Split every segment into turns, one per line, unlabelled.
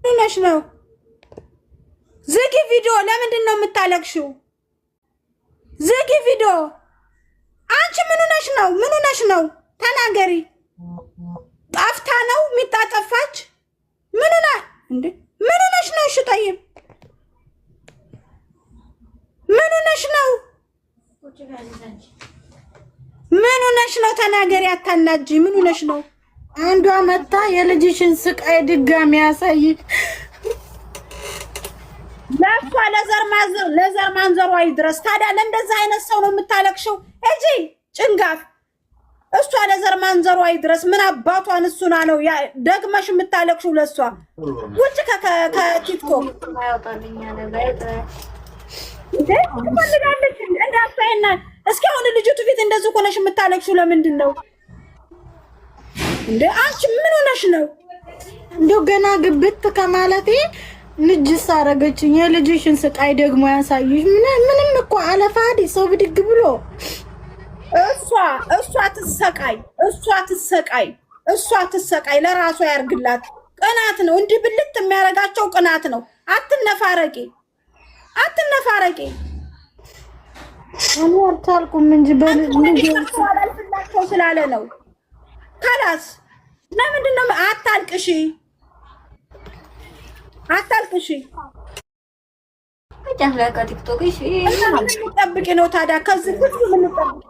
ሆነሽ ነው? ዝጊ ቪዲዮ። ለምንድን ነው የምታለቅሽው? ዝጊ ቪዲዮ። አንቺ ምን ሆነሽ ነው? ምን ሆነሽ ነው? ተናገሪ። ጠፍታ ነው ሚጣ ጠፋች። ምን ሆነ እንዴ? ምን ሆነሽ ነው? እሺ ጠይብ፣ ምን ሆነሽ ነው? ምን ሆነሽ ነው? ተናገሪ። አታናጂ። ምን ሆነሽ ነው?
አንዷ መታ የልጅሽን ስቃይ ድጋሚ ያሳይ።
ለእሷ ለዘር ማዘር ለዘር ማንዘሯ ይድረስ። ታዲያ ለእንደዚህ አይነት ሰው ነው የምታለቅሽው? እጂ ጭንጋፍ። እሷ ለዘር ማንዘሯ ይድረስ። ምን አባቷን እሱና ነው ደግመሽ የምታለቅሽው ለእሷ? ውጭ ከቲክቶክ ትፈልጋለች እንዳታይና። እስኪ አሁን ልጅቱ ፊት እንደዚህ ሆነሽ የምታለቅሽው ለምንድን ነው እንደ? አንቺ ምን ሆነሽ ነው?
እንደው ገና ግብት ከማለቴ ንጅስ አረገችኝ። የልጅሽን ስቃይ ደግሞ ያሳይሽ። ምንም እኮ አለፋዲ ሰው ብድግ ብሎ
እሷ ትሰቃይ፣ እሷ ትሰቃይ፣ እሷ ትሰቃይ። ለራሷ ያርግላት። ቅናት ነው እንዲህ ብልት የሚያደርጋቸው ቅናት ነው። አትነፋረቂ፣ አትነፋረቂ።
እኔ አልቻልኩም እንጂ
አላልፍላቸው ስላለ ነው። خلاص ለምንድን ነው? አታልቅሺ፣ አታልቅሺ። ጠብቂ ነው ታዲያ ከዚህ ሁሉ የምንጠብቂ?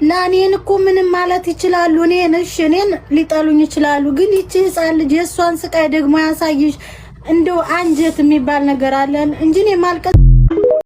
ለእኔን እኮ ምንም ማለት ይችላሉ። እኔን እሺ እኔን ሊጠሉኝ ይችላሉ። ግን ይቺ ሕፃን ልጅ የእሷን ስቃይ ደግሞ ያሳይሽ። እንደው አንጀት የሚባል ነገር አለን እንጂ እኔ ማልቀስ